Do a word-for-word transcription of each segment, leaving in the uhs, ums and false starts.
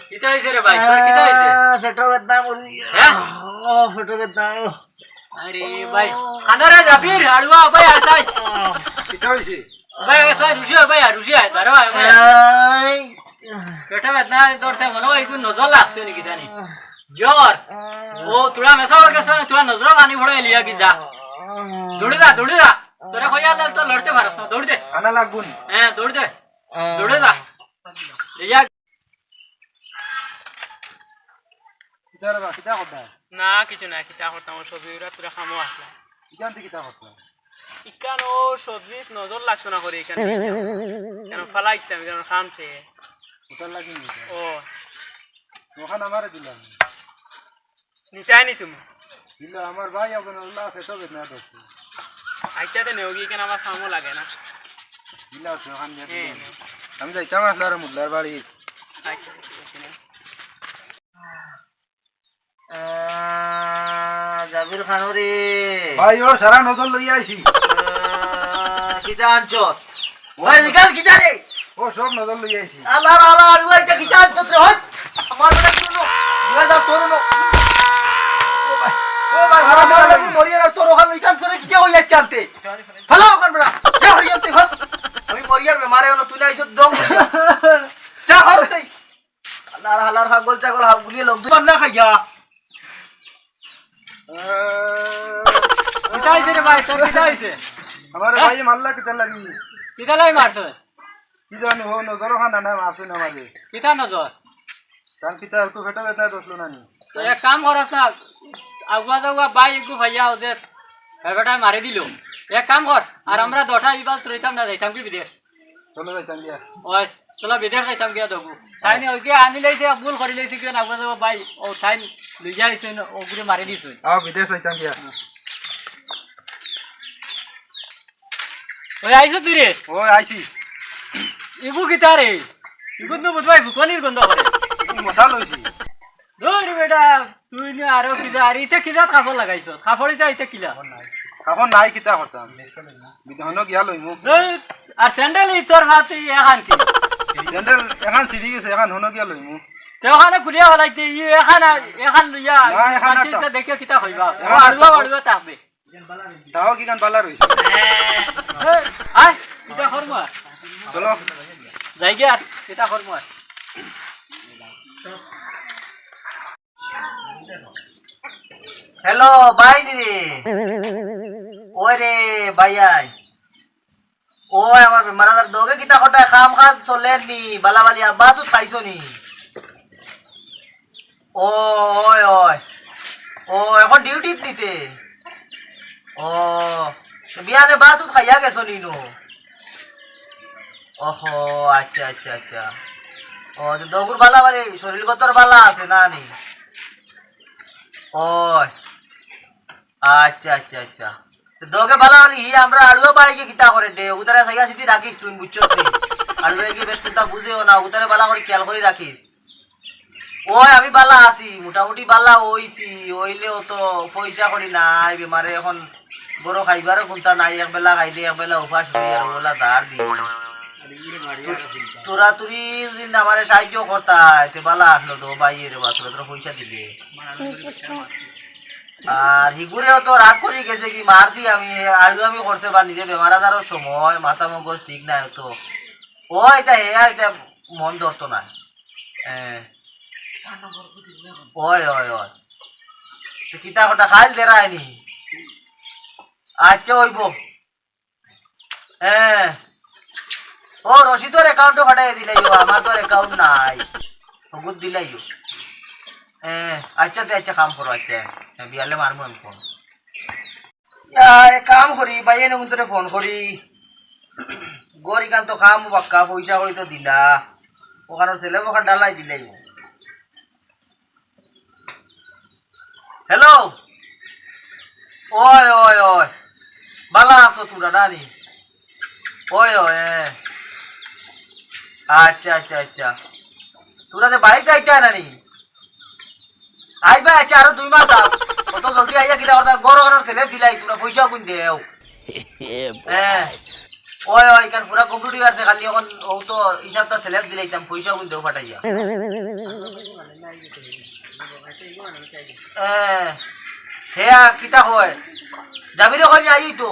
কিতা অইছে রে ভাই? তোর কিতা অইছে? আহ, পেটো বেদনা করি। হ্যাঁ? ও, পেটো বেদনা। আরে ভাই, কান্দরে জাবির, আড়ুয়া ভাই, আয়, আয়। কিতা অইছে? ভাই, আয়, আয়, রুশি আয়, ভাই, আয়, রুশি আয়, দাঁড়াও, আয়, ভাই। এই। পেটো বেদনা ধরছে, মনে অয় একটু নজর লাগছে নাকি জানি। জ্বর। ও, তোরা মেসাওর গেছে না, তোরা নজরও পানি ফড়াই লিয়া কি যা। দৌড়ে যা, দৌড়ে যা। তোরা কইয়া লাল তো লড়তে পারস না, দৌড় দে। আনা লাগবো নি? হ্যাঁ, দৌড় দে। দৌড়ে যা। লিয়া। কিতা রে বা, কিতা কথা? না, কিছু না, কিতা করতাম, ও সবজি ওরা তোরা খামো আসলাম। ইখান থেকে কিতা করতাম? ইখান ও সবজিত নজর লাগতো না করে ইখান। কেন ফালাইতাম, কেন খামছে? ওটার লাগি নিতাম। ও। ওখান আমারে দিলাম। নিতাই নি তুমি? দিল আমার ভাই এখন আল্লাহ আছে, তবে না দেখো। আচ্ছা, তো নেও গিয়ে কেন আমার খামো লাগে না। দিল আছে ওখান দিয়ে হ্যাঁ, দিলাম। নেও। আমি যাইতাম আসলে আর মুল্লার বাড়ি। আচ্ছা, ঠিক আছে, নেও। আহ, জাবির খানো রে। ভাই, ও সারা নজর লইয়া আইছি। আহ, কিতা আনছত? ও ভাই, না। বিকাল কিতা রে? ও সব নজর লইয়া আইছি। আল্লাহ, আল্লাহ, আল্লাহ, ইটা কিতা আনছত রে? হট। আমার বেটা তুই নো। দুই হাজার তোর নো। ও ভাই, ও ভাই, আমার ভাই, বেটা ভাই। তুই মরিয়া না, তোর ওখান ইখান সরে কিতা হইয়া চালতে? ভালো ওখান বেটা। যা হরিয়া তুই হট। আমি মরিয়ার বেমারে হলো, তুই না আইছত ডং। যা হর তুই। হালার, হালার, হাগল ছাগল, হাগুলিয়ে লোক দুই না খাইয়া। কিতা অইছে রে ভাই, তোর কিতা অইছে? আমার হ্যাঁ? ভাই মারলা কিতা লাগি? কিতা লাগি মারছে? কি জানি, ও নজর খান না মারছে না মারে। কিতা নজর? তার কিতা একটু পেটো বেদনা দোষলো না নি? তো এক কাম করস না, আগুয়া যাওয়া ভাই একটু ভাইয়া ওদের বেটায় মারি দিল। এক কাম কর, আর আমরা দশা ইবাল রইতাম না, যাইতাম কি বিদেশ? চলো যাইতাম গিয়া। ওই, চলো বিদেশ যাইতাম গিয়া দেখো। তাই নি ওইকে আনি লইছে, ভুল করি লইছে, কেউ না বুঝবো ভাই, ও তাই লই যাইছে, ও ঘুরে মারি দিছে। আও, বিদেশ যাইতাম গিয়া। ওই আইছো তুই রে? ওই আইছি। ইগু কিতা রে? ইগু তো বুঝবাই ফুকনির গন্ধ করে। ইগু মশা লইছি। ধুর বেটা, তুই না আরো কিজা, আর ইতে কিজা কাপড় লাগাইছো? কাপড় ইতা ইতে কিলা? কাপড় নাই, কিতা করতাম? বিদে হনো গিয়া লইমু। ধুর, আর স্যান্ডেল ই তোর হাতে ই এখান কি? স্যান্ডেল এখান ছিঁড়ি গেছে, এখান হনো গিয়া লইমু। তে ওখানে খুলিয়া হলাইতে, ই এখান আর, এখান লইয়া, না, এখান আর মানষে ইতা দেখিয়া কিতা কইবা? ও এখান আর আড়ুয়া, আড়ুয়া থাকবে। তাও কিখান বালা রইছে। এই, আয়, ইটা করমু আর। চলো। যাই গিয়া আর, ইটা করমু আর। হ্যালো, ভাই রে। ওই রে, ভাই আয়। ওই আমার বেমার আজার দোগে কিতা কটায় কাম কাজ চলের নি, বালাবালি আব্বা তো খাইছো নি? ও, ওই, ওই। ও, এখন ডিউটিত নিতে? ও, বিয়ানে বাতুত খাইয়া গেছো নি নো? ওহো, আচ্ছা, আচ্ছা, আচ্ছা। ও, তো দগুর বালা বাড়ি, শরীরগতর বালা আছে না নি? ও, আচ্ছা, আচ্ছা, আচ্ছা। তো দগে বালা বাড়ি, হি আমরা আড়ুয়া বাইকে কিতা করে দে, উতারে সাইয়া সিটি রাখিস তুই, বুঝছস নি? আড়ুয়া কি বেশ কথা বুঝেও না, উতারে বালা করে খেয়াল করে রাখিস। ওই আমি বালা আছি, মোটামুটি বালা অইছি, অইলেও তো পয়সা করি নাই, বেমারে এখন বড় খাইবারও কুন্তা নাই, এক বেলা খাইলে এক বেলা উপাস অই আর ওলা ধার দি। তোরা তুরি যদি আমারে সাহায্য করতায়, তে বালা আসলো তো, ভাই রে বাসলো, তোরা পয়সা দিলে। আর হিগুরেও তো রাগ করি গেছে কি, মার দি আমি, আলু আমি করতে পারি নিজে, বেমার আজারর সময়, মাথা মগজ ঠিক নাই তো। ও, এটা হে, আর এটা মন ধরতো না। এ। ওই, ওই, ওই। তো কিতা কটা খাইল দেরায়নি? আচ্ছা, অইবো। এ। ও, রশিদর অ্যাকাউন্টো পাঠাই দিলাইও, আমার তো আর অ্যাকাউন্ট নাই। হগুত দিলাইও। এ, আচ্ছা, তে আচ্ছা, কাম করো, আচ্ছা। এ, বিয়ালে মারমু আমি ফোন। ইয়া, এক কাম করি, ভাই, এনে উন্তরে ফোন করি। গরিকান তো কাম বাক্কা, পয়সা করি তো দিলা। ওখানোর ছেলে ওখান ডালাই দিলাই। হ্যালো। ওই, ওই, ওই। বালা আছো তোরা, নানি? ওই, ওই, এ। আচ্ছা, আচ্ছা, আচ্ছা। তোরা যে বাড়িত আইতায় না নি? আইবা, আচ্ছা, আরো দুই মাস আও। অত জলদি আইয়া কিতা করতা? গরো গরো তেলে দিলাই, তোমরা পয়সা কোন দেও? এ ভাই। হ্যাঁ। ওই, ওই, ইখান পুরা complete অইয়ার তে খালি অখন অউ তো হিসাবটা slab দিলাইতাম, পয়সা অগুন দেও ফাটাইয়া। এ, হে আর কিতা কয়? জাবিরে কইলে আইতো।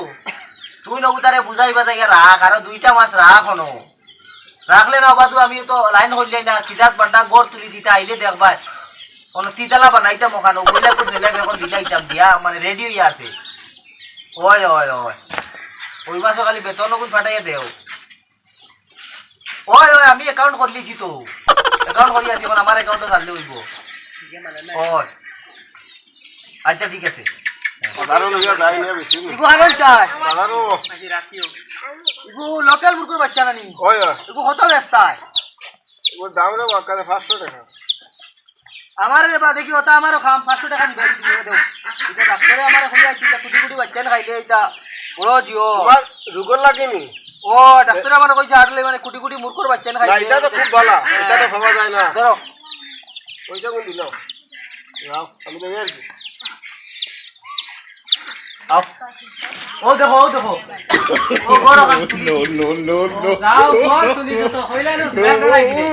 তুই নগু তারে বুঝাই বাজাইয়া রাখ, আরো দুইটা মাস রাখ অনো। রাখলে না বাদু, আমি তো লাইন করিলাই না, কিজাত বান্ডা ঘর তুলিছি, তা আইলে দেখবায়। অনো তিতালা বানাইতাম অখান, অউ কইলা তো ছেলে অখন দিলাইতাম দিয়া, মানে ready অইয়া আছে। ওই, ওই, ওই। ওই মাসো খালি বেতন অগুন ফাটাইয়া দেও। ওই, ওই, আমি account করিলিছি তো। Account করিয়া দি, অখন আমার account-ও চাললে অইবো। ওই। আচ্ছা, ঠিক আছে। বাজারো লইয়া যাই না বেশি। ইগু হারো ইতায়। বাজারো। ইগু local মুরগর বাচ্চা নানি? ওই, ওই। ইগু কত বেচতায়? ইগুর দাম রে বাক্কা পাঁচশো টেকা। আমারে রে বা দেখি, ওটা আমারও কাম, পাঁচশো টেকা নিবা, তুমি দেও। ইটা ডাক্তারে আমারে কইয়া আইছে, ইটা কুটি কুটি বাচ্চা খাইলে ইটা বড় জিও। তোমার রোগর লাগেনি? ও, ডাক্তারে আমারে কইছে, হারলে মানে কুটি কুটি মুরগর বাচ্চা না, খাইলে ইটা তো খুব ভালা, ইটা তো খাওয়া যায় না। ধরো। পয়সা কোন দিল? রাও, আমি তো আর কি। আও। ও দেখো, ও দেখো। ও ঘর অখান তুলি। No, no, no, no। যাও, ঘর তুলি তো, কইলা না, ব্যাগ রাখি দে।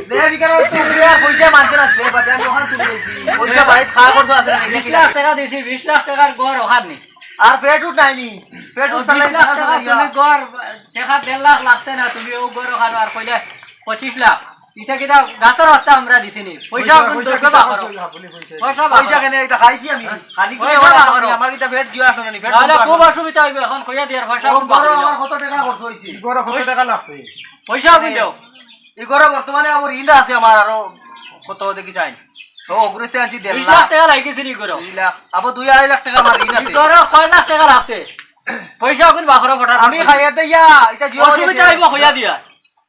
দে, বিকালে তো উঠে আর পয়সা মানতে না, সে বাদে আমি অখান তুলি দিছি। পয়সা বাড়িত খাওয়া খরচ আছে না, বিশ লাখ টেকা দিছি, বিশ লাখ টেকার ঘর অখান নি। আর পেট উঠ নাই নি? পেট ও, উঠ তাহলে বিশ লাখ টেকা তুমি ঘর, টেকা দেড় লাখ লাগছে না, তুমি অউ ঘর অখান আর কইলে পঁচিশ লাখ। ইটা কিতা গাছর হত্তা আমরা দিছি নি? পয়সা পয়সা, অখন পয়সা দরকার কিতা বাকরো। করছো? পয়সা বাকরো। পয়সা কেনে? ইটা খাইছি আমি। খালি কি পয়সা আমার বাকরো। আমার কিতা পেট জিও আসলো না নি? পেট নাহলে বন্ধ খুব আসলো না। অসুবিধা অইবো, অখন কইয়া দিয়ার পয়সা ই অখন ঘরো বাকরো। আমার কত টেকা খরচ অইছে? ই ঘরো কত টেকা লাগছে? পয়সা অখন দেও। ই ঘরো বর্তমানে আমার ঋণ আছে আমার আরো কত দেখি চাই। তো অগুরে তে আনছি দেড় লাখ। বিশ লাখ টেকা লাগিছে নি ই ঘরো? দুই লাখ। আবার দুই আড়াই লাখ টেকা আমার ঋণ আছে। ই ঘরো কয় লাখ টেকা লাগছে? পয়সা অখন বাকরো ফটার আমি ফটার। খাইয়া দে ইয়া, ইটা জিও অসুবিধা অইবো কইয়া দিয়া।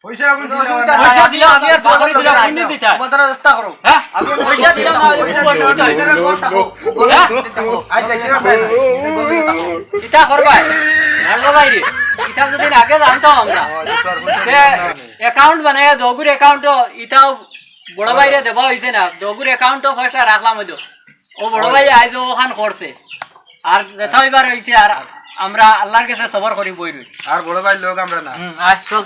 পয়সা আমি দিলাম। অসুবিধা নাই, পয়সা আমি দিলাম, আমি আর বাকরো যোগাযোগ দিলাম, নাই। কোনদিন দিতা? তোমার দ্বারা চেষ্টা করো। হ্যাঁ? আমি পয়সা দিলাম না, পয়সা দিলাম। হ্যাঁ? আচ্ছা, ঠিক আছে। ইটা করবায়। ভালো ভাই রে। ইটা যদি আগে জানতাম আমরা। সে account বানাইয়া দগুর account-ও ইটাও বড় ভাইরে দেওয়া অইছে না। দগুর account-ও পয়সা রাখলাম অইতো। ও বড় ভাই আইজ অখান করছে। আর যেটা অইবার অইছে, আর আমরা আল্লার গেছে সবর করি বই রই। আর বড় ভাইর লোক আমরা না। হুম, আয়, চল যাই।